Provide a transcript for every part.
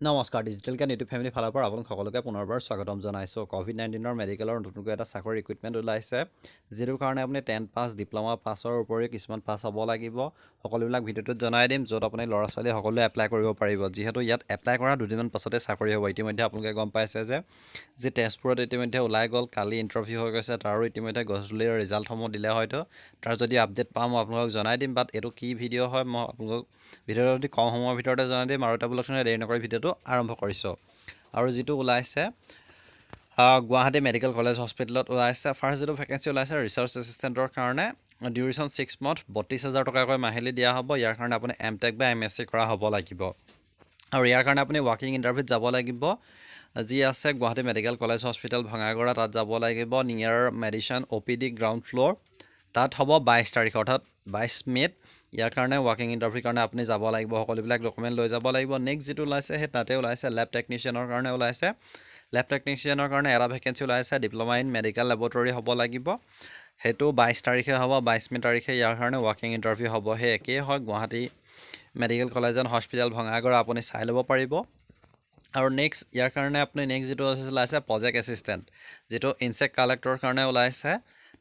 নমস্কাৰ, ডিজিটেল জ্ঞান YouTube family ফালৰ পৰা আপোনালোক সকলোকে পুনৰবাৰ স্বাগতম জনাইছোঁ। ক'ভিড-19ৰ মেডিকেলৰ নতুনকৈ এটা চাকৰি ৰিক্ৰুইটমেণ্ট ওলাইছে, যিটোৰ কাৰণে আপুনি 10 পাছ, ডিপ্ল'মা পাছৰ উপৰিও কিছুমান পাছ হ'ব লাগিব। সকলোবিলাক ভিডিঅ'টোত জনাই দিম, য'ত আপুনি ল'ৰা ছোৱালী সকলোৱে এপ্লাই কৰিব পাৰিব। যিহেতু ইয়াত এপ্লাই কৰা দুদিনমান পাছতে চাকৰি হ'ব। ইতিমধ্যে আপোনালোকে গম পাইছে যে যি তেজপুৰত ইতিমধ্যে ওলাই গ'ল, কালি ইণ্টাৰভিউ হৈ গৈছে, তাৰো ইতিমধ্যে গধূলিৰ ৰিজাল্টসমূহ দিলে। হয়তো তাৰ যদি আপডেট পাওঁ, মই আপোনালোকক জনাই দিম। বাট এইটো কি ভিডিঅ' হয়, মই আপোনালোকক ভিডিঅ'টো অতি কম সময়ৰ ভিতৰতে জনাই দিম। আৰু এটা বোলকচোন, দেৰি নকৰি ভিডিঅ'টো আৰম্ভ কৰিছোঁ। আৰু যিটো ওলাইছে, গুৱাহাটী মেডিকেল কলেজ হস্পিটেলত ওলাইছে। ফাৰ্ষ্ট যিটো ভেকেঞ্চি ওলাইছে, ৰিচাৰ্চ এছিষ্টেণ্টৰ কাৰণে, ডিউৰেশ্যন 6 মান্থ, 32,000 টকাকৈ মাহিলী দিয়া হ'ব। ইয়াৰ কাৰণে আপুনি এম টেক বা এম এছ চি কৰা হ'ব লাগিব। আৰু ইয়াৰ কাৰণে আপুনি ৱাক ইন ইণ্টাৰভিউত যাব লাগিব, যি আছে গুৱাহাটী মেডিকেল কলেজ হস্পিটেল, ভঙাগড়া, তাত যাব লাগিব। নিয়াৰ মেডিচিন অ' পি ডি, গ্ৰাউণ্ড ফ্ল'ৰ, তাত হ'ব 22 তাৰিখ, অৰ্থাৎ 22 মে'ত। ইয়াৰ কাৰণে ৱাক ইন ইণ্টাৰভিউৰ কাৰণে আপুনি যাব লাগিব, সকলোবিলাক ডকুমেণ্ট লৈ যাব লাগিব। নেক্সট যিটো ওলাইছে, সেই তাতে ওলাইছে, লেব টেকনিচিয়ানৰ কাৰণে ওলাইছে। লেব টেকনিচিয়ানৰ কাৰণে এটা ভেকেঞ্চি ওলাইছে। ডিপ্ল'মা ইন মেডিকেল লেবৰেটৰী হ'ব লাগিব। সেইটো 22 তাৰিখে হ'ব, 22 মে' তাৰিখে ইয়াৰ কাৰণে ৱাক ইন ইণ্টাৰভিউ হ'ব। সেই একেই হয়, Guwahati medical college and hospital, Bhangagarh, আপুনি চাই ল'ব পাৰিব। আৰু নেক্সট ইয়াৰ কাৰণে আপুনি নেক্সট যিটো ওলাইছে, প্ৰজেক্ট এছিষ্টেণ্ট, যিটো ইনচেক্ট কালেক্টৰ কাৰণে ওলাইছে,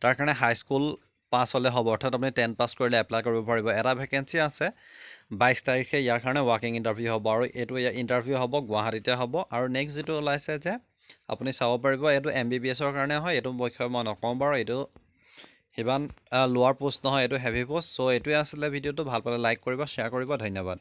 তাৰ কাৰণে হাইস্কুল পাছ হ'লে হ'ব, অৰ্থাৎ আপুনি 10 পাছ কৰিলে এপ্লাই কৰিব পাৰিব। এটা ভেকেঞ্চি আছে। 22 তাৰিখে ইয়াৰ কাৰণে ৱাক ইন ইণ্টাৰভিউ হ'ব আৰু এইটো ইণ্টাৰভিউ হ'ব গুৱাহাটীতে হ'ব। আৰু নেক্সট যিটো ওলাইছে যে আপুনি চাব পাৰিব, এইটো এম বি বি এছৰ কাৰণে হয়। এইটো বিষয়ে মই নকওঁ বাৰু, এইটো সিমান লোৱাৰ পোষ্ট নহয়, এইটো হেভি পোষ্ট। চ' এইটোৱে আছিলে ভিডিঅ'টো। ভাল পালে লাইক কৰিব, শ্বেয়াৰ কৰিব। ধন্যবাদ।